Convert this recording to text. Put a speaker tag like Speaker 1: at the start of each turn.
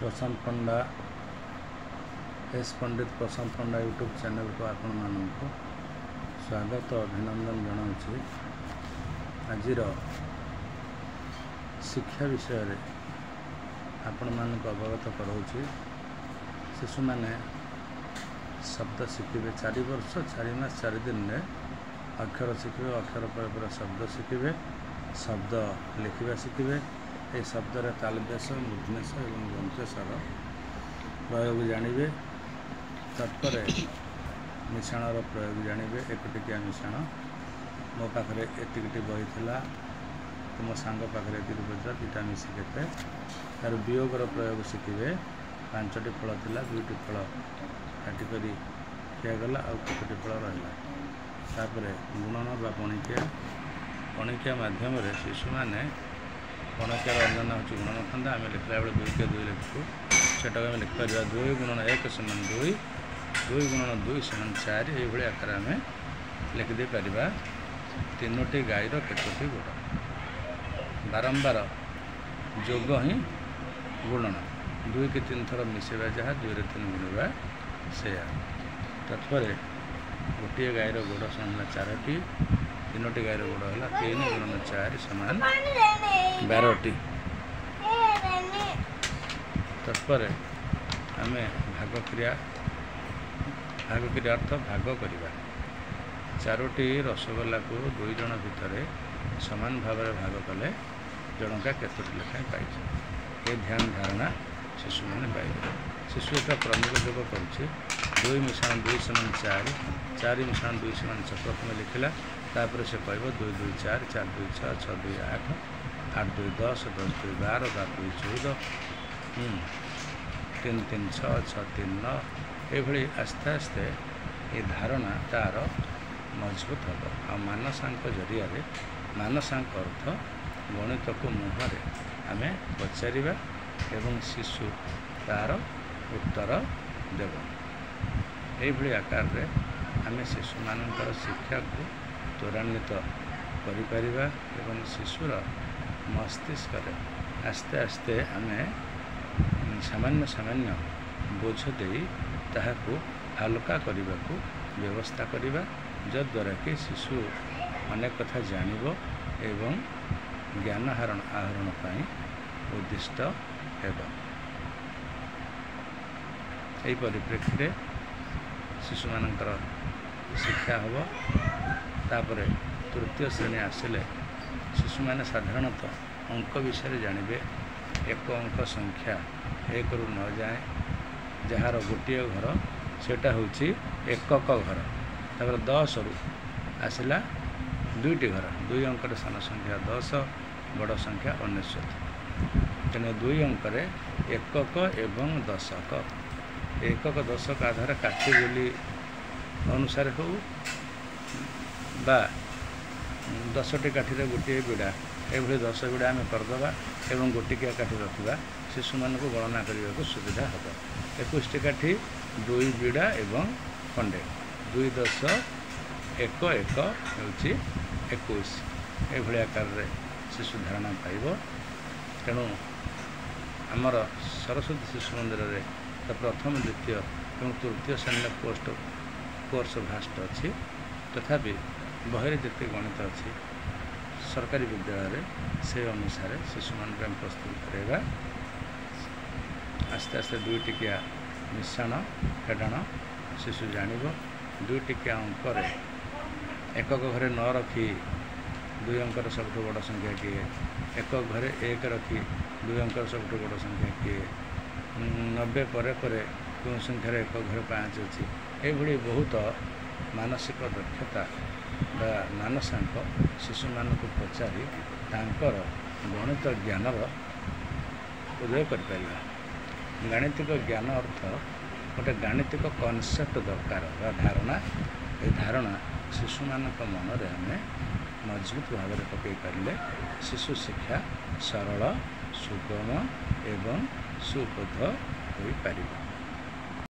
Speaker 1: Prashant Panda, S ପଣ୍ଡିତ Prashant Panda YouTube ଚ୍ୟାନେଲକୁ ଆପଣମାନଙ୍କୁ ସ୍ୱାଗତ ଅଭିନନ୍ଦନ ଜଣାଉଛି। ଆଜିର ଶିକ୍ଷା ବିଷୟରେ ଆପଣମାନଙ୍କୁ ଅବଗତ କରାଉଛି। ଶିଶୁମାନେ ଶବ୍ଦ ଶିଖିବେ 4 ବର୍ଷ 4 ମାସ 4 ଦିନରେ ଅକ୍ଷର ଶିଖିବେ, ଅକ୍ଷର ପରେ ପରେ ଶବ୍ଦ ଶିଖିବେ, ଶବ୍ଦ ଲେଖିବା ଶିଖିବେ। ଏହି ଶବ୍ଦରେ ତାଲବ୍ୟାସ, ମୂର୍ଦ୍ଧନ୍ୟସ ଏବଂ ଦନ୍ତ୍ୟସର ପ୍ରୟୋଗ ଜାଣିବେ। ତତ୍ପରେ ମିଶାଣର ପ୍ରୟୋଗ ଜାଣିବେ। ଏକଟିକିଆ ମିଶାଣ, ମୋ ପାଖରେ ଏତିକିଟି ବହି ଥିଲା, ତୁମ ସାଙ୍ଗ ପାଖରେ ଏତିକି ବହି ଥିଲା, ଦୁଇଟା ମିଶି କେତେ। ତାର ବିୟୋଗର ପ୍ରୟୋଗ ଶିଖିବେ। 5ଟି ଫଳ ଥିଲା, 2ଟି ଫଳ କାଟିକରି ଖିଆଗଲା, ଆଉ କେତୋଟି ଫଳ ରହିଲା। ତାପରେ ଗୁଣନ ବା ପଣିକିଆ। ପଣିକିଆ ମାଧ୍ୟମରେ ଶିଶୁମାନେ, ପଣିକିଆର ଅନ୍ୟ ନାଁ ହେଉଛି ଗୁଣନ ଖନ୍ଦା। ଆମେ ଲେଖିଲା ବେଳେ 2 କେ 2 ଲେଖୁ, ସେଟାକୁ ଆମେ ଲେଖିପାରିବା 2 ଗୁଣନ 1 ସମାନ 2, 2 ଗୁଣନ 2 ସମାନ 4। ଏଇଭଳି ଆକାରରେ ଆମେ ଲେଖିଦେଇପାରିବା। 3ଟି ଗାଈର କେତୋଟି ଗୋଡ଼, ବାରମ୍ବାର ଯୋଗ ହିଁ ଗୁଣନ। 2 କି 3 ଥର ମିଶାଇବା ଯାହା, 2ରେ 3 ଗୁଣିବା ସେୟା। ତତ୍ପରେ ଗୋଟିଏ ଗାଈର ଗୋଡ଼ ସମାନ ହେଲା 4ଟି, 3ଟି ଗାଈର ଗୋଡ଼ ହେଲା 3 ଗୁଣନ 4 ସମାନ 12ଟି। ତତ୍ପରେ ଆମେ ଭାଗ କ୍ରିୟା, ଭାଗ କ୍ରିୟା ଅର୍ଥ ଭାଗ କରିବା। 4ଟି ରସଗୋଲାକୁ 2 ଜଣ ଭିତରେ ସମାନ ଭାବରେ ଭାଗ କଲେ ଜଣକା କେତୋଟି ଲେଖାଏଁ ପାଇছে, ଏ ଧ୍ୟାନ ଧାରଣା ଶିଶୁମାନେ ପାଇବେ। ଶିଶୁ ଯେତେବେଳେ କ୍ରମିକ ଯୋଗ କରୁଛି, 2 ମିଶାଣ 2 ସମାନ 4, 4 ମିଶାଣ 2 ସମାନ 6 ପ୍ରଥମେ ଲେଖିଲା, ତାପରେ ସେ କହିବ 2 2 4, 4 2 6, 6 2 8, 8 2 10, 10 2 12, 12 2 14, 3 3 6, 6 3 9। ଏଇଭଳି ଆସ୍ତେ ଆସ୍ତେ ଏ ଧାରଣା ତା'ର ମଜବୁତ ହେବ। ଆଉ ମାନସାଙ୍କ ଜରିଆରେ, ମାନସାଙ୍କ ଅର୍ଥ ଗଣିତକୁ ମୁହଁରେ ଆମେ ପଚାରିବା ଏବଂ ଶିଶୁ ତା'ର ଉତ୍ତର ଦେବ। ଏଇଭଳି ଆକାରରେ ଆମେ ଶିଶୁମାନଙ୍କର ଶିକ୍ଷାକୁ ତ୍ୱରାନ୍ୱିତ କରିପାରିବା ଏବଂ ଶିଶୁର ମସ୍ତିଷ୍କରେ ଆସ୍ତେ ଆସ୍ତେ ଆମେ ସାମାନ୍ୟ ସାମାନ୍ୟ ବୋଝ ଦେଇ ତାହାକୁ ହାଲୁକା କରିବାକୁ ବ୍ୟବସ୍ଥା କରିବା, ଯଦ୍ୱାରା କି ଶିଶୁ ଅନେକ କଥା ଜାଣିବ ଏବଂ ଜ୍ଞାନ ଆହରଣ ପାଇଁ ଉଦ୍ଦିଷ୍ଟ ହେବ। ଏହି ପରିପ୍ରେକ୍ଷୀରେ ଶିଶୁମାନଙ୍କର ଶିକ୍ଷା ହେବ। ତାପରେ ତୃତୀୟ ଶ୍ରେଣୀ ଆସିଲେ ଶିଶୁମାନେ ସାଧାରଣତଃ ଅଙ୍କ ବିଷୟରେ ଜାଣିବେ। ଏକ ଅଙ୍କ ସଂଖ୍ୟା 1ରୁ 9 ଯାଏଁ, ଯାହାର ଗୋଟିଏ ଘର ସେଇଟା ହେଉଛି ଏକକ ଘର। ତାପରେ 10ରୁ ଆସିଲା 2ଟି ଘର, 2 ଅଙ୍କରେ ସାନ ସଂଖ୍ୟା 10, ବଡ଼ ସଂଖ୍ୟା 99। ତେଣୁ 2 ଅଙ୍କରେ ଏକକ ଏବଂ ଦଶକ, ଏକକ ଦଶକ ଆଧାର କାଠି ବୋଲି ଅନୁସାରେ ହେଉ ବା 10ଟି କାଠିରେ ଗୋଟିଏ ବିଡ଼ା, ଏଭଳି 10 ବିଡ଼ା ଆମେ କରିଦେବା ଏବଂ ଗୋଟିକିଆ କାଠି ରଖିବା, ଶିଶୁମାନଙ୍କୁ ଗଣନା କରିବାକୁ ସୁବିଧା ହେବ। 21ଟି କାଠି, 2 ବିଡ଼ା ଏବଂ ଖଣ୍ଡେ, 2 10 1 1 ହେଉଛି 21। ଏଭଳି ଆକାରରେ ଶିଶୁ ଧାରଣା ପାଇବ। ତେଣୁ ଆମର ସରସ୍ୱତୀ ଶିଶୁ ମନ୍ଦିରରେ ତ ପ୍ରଥମ, ଦ୍ୱିତୀୟ ଏବଂ ତୃତୀୟ ଶ୍ରେଣୀର ପୋଷ୍ଟ କୋର୍ସ ଭାଷ୍ଟ ଅଛି। ତଥାପି ବହିରେ ଯେତେ ଗଣିତ ଅଛି ସରକାରୀ ବିଦ୍ୟାଳୟରେ ସେ ଅନୁସାରେ ଶିଶୁମାନଙ୍କୁ ଆମେ ପ୍ରସ୍ତୁତ କରାଇବା। ଆସ୍ତେ ଆସ୍ତେ 2 ଟିକିଆ ମିଶାଣ ଫେଡ଼ାଣ ଶିଶୁ ଜାଣିବ। 2 ଟିକିଆ ଅଙ୍କରେ ଏକକ ଘରେ 9 ରଖି 2 ଅଙ୍କର ସବୁଠୁ ବଡ଼ ସଂଖ୍ୟା କିଏ, ଏକକ ଘରେ 1 ରଖି 2 ଅଙ୍କର ସବୁଠୁ ବଡ଼ ସଂଖ୍ୟା କିଏ, 90 ପରେ ପରେ କେଉଁ ସଂଖ୍ୟାରେ ଏକ ଘରେ 5 ଅଛି, ଏଇଭଳି ବହୁତ ମାନସିକ ଦକ୍ଷତା ବା ମାନସାଙ୍କ ଶିଶୁମାନଙ୍କୁ ପଚାରି ତାଙ୍କର ଗଣିତ ଜ୍ଞାନର ଉଦୟ କରିପାରିବା। ଗାଣିତିକ ଜ୍ଞାନ ଅର୍ଥ ଗୋଟେ ଗାଣିତିକ କନସେପ୍ଟ ଦରକାର ବା ଧାରଣା। ଏ ଧାରଣା ଶିଶୁମାନଙ୍କ ମନରେ ଆମେ ମଜବୁତ ଭାବରେ ପକାଇ ପାରିଲେ ଶିଶୁ ଶିକ୍ଷା ସରଳ, ସୁଗମ ଏବଂ ସୁବୋଧ ହୋଇପାରିବ।